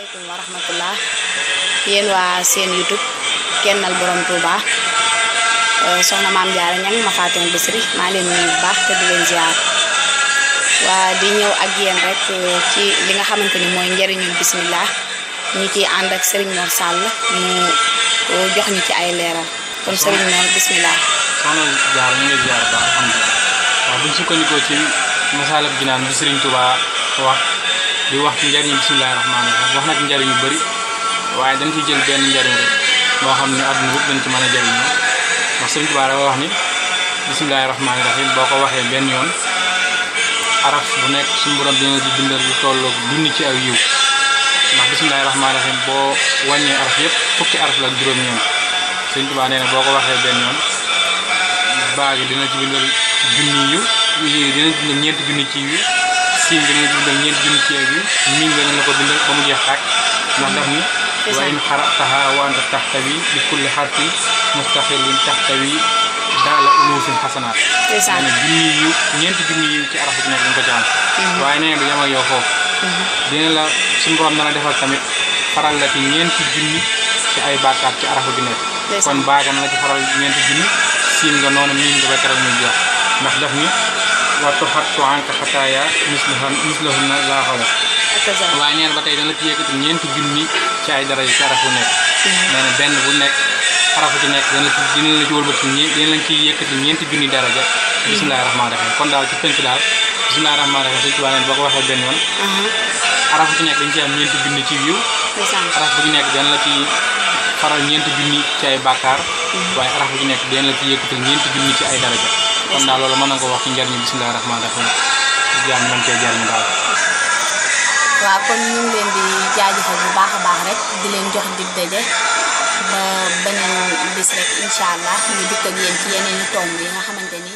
asalaamaaleykum wa rahmatullah yéen waa seen YouTube Kennal Borom Touba soxna Maam Jaara Ñang ma Fatima Bisri maa leen nuyu bu baax te di leen ziar waa di ñëw ak yéen rek ci li nga xamante ni mooy njëriñul bismillah ñu ciy ànd ak Serigne Mor Sall mu jox ñu ci ay leeral kon Serigne Mor bismillah. soxna Jaara ñu ngi ziar ba alhamdulilah waaw buñ sukkandikoo ci Masaalikul Jinaan bi Serigne Touba wax di wax ci njëriñu bismillahi rahmaani rahim wax nag njëriñ yu bëri waaye dañ ciy jël benn njëriñ rek moo xam ne àdduna yëpp dañ ci mën a jëriñoo ndax Serigne Touba dafa wax ni bismillahi rahmaani rahim boo ko waxee benn yoon araf bu nekk suñu borom dina ci bindal lu tolloog junni ci aw yiw ndax bismillahi rahmaani rahim boo wàññee araf yëpp fukki araf la juróom-ñeent Serigne Touba nee na boo ko waxee benn yoon baa gi dina ci bindal junni yiw dina ci bindal ñeenti junni ci yiw siin dina ci bindal ñeenti junni ci yiw miin dina la ko bindal ba mu jeex tàkk ndax daf ni wa in xarataha wa anta taxtawi bi kulli xarfin mustaqilin taxtawi daala uluufin xasanaat nee na junni yiw ñeenti junni yiw ci araf bu nekk dañ ko ci am waaye nee na du yem ak yow foofu dina la suñu borom dana defal tamit faral la ci ñeenti junni ci ay bàkkaat ci araf bu nekk kon baaga na la ci faral ñeenti junni siin nga noonu miin nga ba keroog muy jeex ndax daf ni wa tuxattu anka xataaya mislahunna laa xawla waaye neen ba tey dana la ci yëkkati ñeenti junni ci ay dara yi ci araf bu nekk nee na benn bu nekk arafu ci nekk dina la ci wëlbati dina lañ ciy yëkkati ñeenti junni daraja bismillahi rahmaani rahim kon daal ci tënk daal bismillahi rahmaani rahim suñu tubaab boo ko waxee benn yoon arafu ci nekk dañ ci am ñeenti junni ci yiw araf bu ci nekk dana la ci faral ñeenti junni ci ay bàkkaar waaye araf bu ci nekk dina la ci yëkkati ñeenti junni ci ay daraja kon daal loolu mën na ko wax ci njariñu bismillahi rahmaani rahim jaam mën cee jariñu daal waaw kon ñu ngi leen di jaajëfal bu baax a baax rek di leen jox dig daje ba beneen bis rek incha allah ñu dikk ak yéen ci yeneen i tomb yi nga xamante ni